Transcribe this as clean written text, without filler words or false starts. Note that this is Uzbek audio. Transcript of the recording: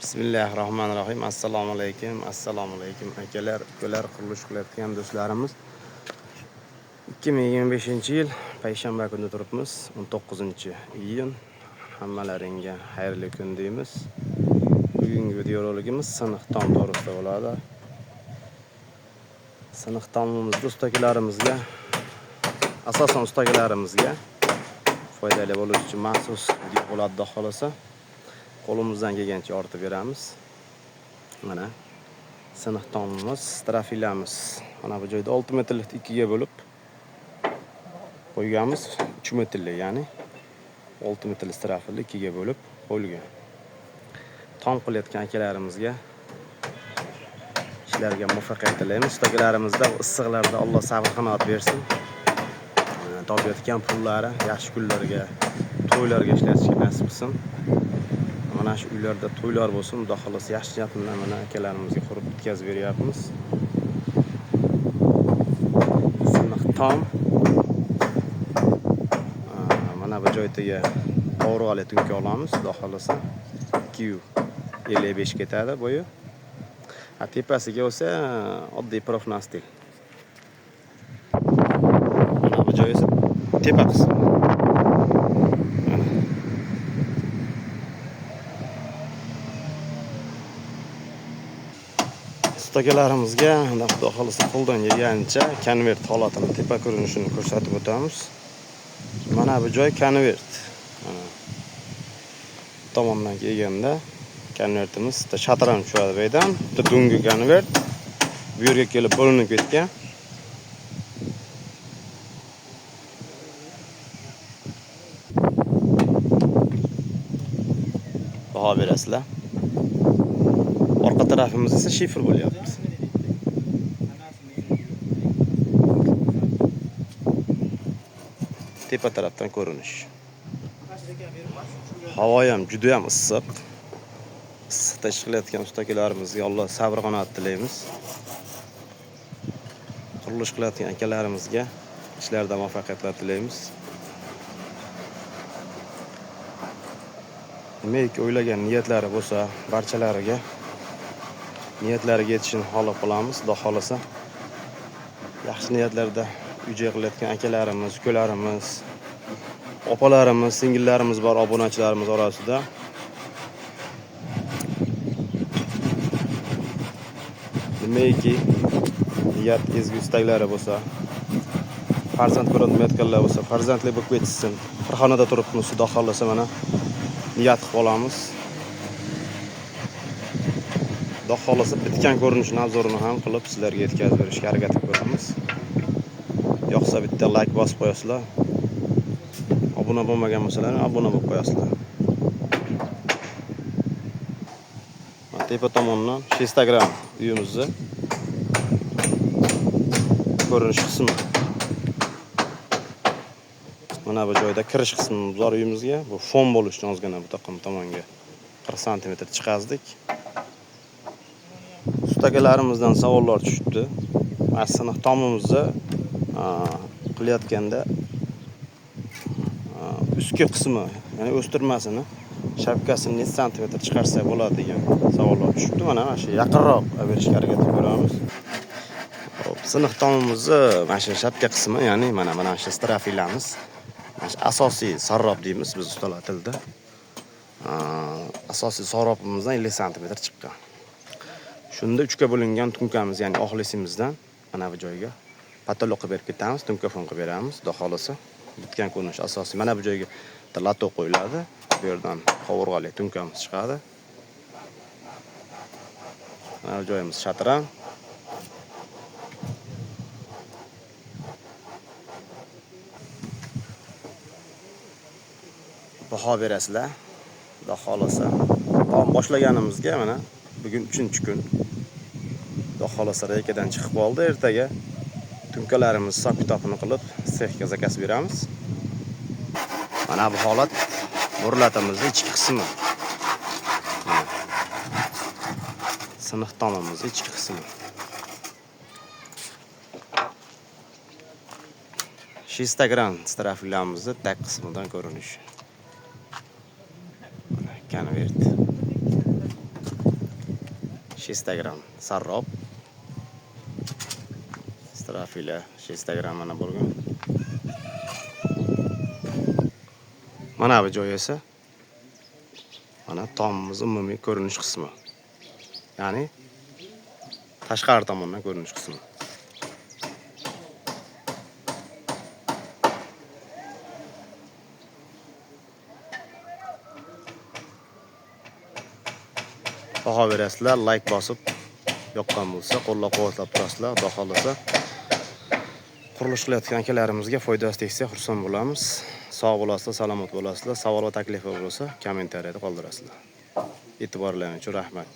Bismillahirrohmanirrohim. Assalomu alaykum. Assalomu alaykum akalar, ukalar, qurilish qilayotgan do'stlarimiz. 2025-yil payshanba kuni turibmiz. 19-iyun. Hammalaringga xayrli kun deymiz. Bugungi videorolikimiz siniq tom to'g'risida bo'ladi. Siniq tomimizda ustakalarimizga, asosan ustakalarimizga foydali bo'lishi uchun maxsus video bo'ladi, xudo xolasa. Qo'limizdan kelgancha yoritib beramiz. Mana siniq tomimiz, strafilamiz. Mana bu joyda 6 metrlik 2 ga bo'lib qo'yganmiz. 3 metrlik, ya'ni 6 metrlik strafilni 2 ga bo'lib qo'yilgan. Tom qilayotgan akalarimizga ishlarga muvaffaqiyat tilaymiz. Ustakalarimizda issiqlarda Alloh sabr qanoat bersin. Topayotgan pullari yaxshi kunlarga, to'ylarga ishlatishga nasib qilsin. Mana shu uylarda to'ylar bo'lsin, xudo xolasa yaxshi niyat bilan mana akalarimizga qurib bitkazib beryapmiz. Siniq tom. Mana bu joyga qovurg'ali tunka olamiz, xudo xolasa. 255 ketadi bo'yi. Ha, tepasiga bo'lsa oddiy profnastil. Mana bu joyi esa tepa qismi. Mana. Ustakalarimizga xudo xolasa qo'ldan kelgancha konvert holatini, tepa ko'rinishini ko'rsatib o'tamiz. Mana bu joy konvert. Mana tomondan kelganda konvertimiz bitta shatran tushadi bu yerdan. Bitta do'ngi konvert bu yerga kelib bo'linib ketgan. Baho berasizlar. Orqa tarafimiz esa shifr bo'lyapti. Tepa tarafdan ko'rinish. Havo ham juda ham issiq. Issiqda ish qilayotgan ustakalarimizga Alloh sabr qanoat tilaymiz. Qurilish qilayotgan akalarimizga ishlarda muvaffaqiyatlar tilaymiz. Nimaiki o'ylagan niyatlari bo'lsa, barchalariga niyatlariga yetishini xohlab qolamiz. Xudo xolasa yaxshi niyatlarda uy-joy qilayotgan akalarimiz, ukalarimiz, opalarimiz, singillarimiz bor obunachilarimiz orasida. Nimaiki niyat, ezgu istaklari bo'lsa, farzand ko'rolmayotganlar bo'lsa, farzandli bo'lib ketishsin. Farg'onada turibmiz, xudo xolasa mana niyat qilib olamiz. Xudo xolasa bitgan ko'rinishini, obzorini ham qilib sizlarga yetkazib berishga harakat qilib ko'ramiz. Yoqsa bitta like bosib qo'yasizlar. Obuna bo'lmagan bo'lsalar, obuna bo'lib qo'yasizlar. Tepa tomondan Instagram uyimizni ko'rinish qismi. Mana bu joyda kirish qismimiz bor uyimizga. Bu fon bo'lish uchun ozgina bu toqim tomonga 40 santimetr chiqazdik. Ustakalarimizdan savollar tushibdi. Mana siniq tomimizni qilayotganda ustki qismi, ya'ni o'stirmasini, shapkasini necha santimetr chiqarsak bo'ladi degan savollar tushibdi. Mana shu yaqinroq olib berishga harakat qilib ko'ramiz. Xo'p, siniq tomimizni mana shu shapka qismi, ya'ni mana shu strafilamiz. Mana shu asosiy sarrob deymiz biz ustalar tilida. Asosiy sarrobimizdan 50 santimetr chiqqan. Shunda 3 ga bo'lingan tunkamiz, ya'ni oxlisimizdan mana bu joyga patolog qilib berib ketamiz, tunka fon qilib beramiz, xudo xolasa. Bitgan ko'rinish asosiy. Mana bu joyga bitta lato qo'yiladi. Bu yerdan qovurg'ali tunkamiz chiqadi. Mana bu joyimiz shatran. Baho berasizlar. Xudo xolasa. Tom boshlaganimizga mana bugun 3-kun. Xudo xolasa reykadan chiqib qoldi. Ertaga tunkalarimiz hisob kitobini qilib sexga zakaz beramiz. Mana bu holat burlatimizning ichki qismi. Siniq tomimizning ichki qismi. Instagram strafilamizni tag qismidan ko'rinishi. Mana konvert. 6 gramm sarrob. Strafila 6 gramm mana bo'lgan. Mana bu joy esa mana tomimiz umumiy ko'rinish qismi. Ya'ni tashqari tomondan ko'rinish qismi. Baho berasizlar, like bosib yoqqan bo'lsa, qo'llab-quvvatlab turasizlar. Xudo xohlasa qurilish qilayotgan akalarimizga foydasi tegsa xursand bo'lamiz. Sog' bo'lasizlar, salomat bo'lasizlar. Savol va takliflar bo'lsa, kommentariyada qoldirasizlar. E'tiborlaringiz uchun rahmat.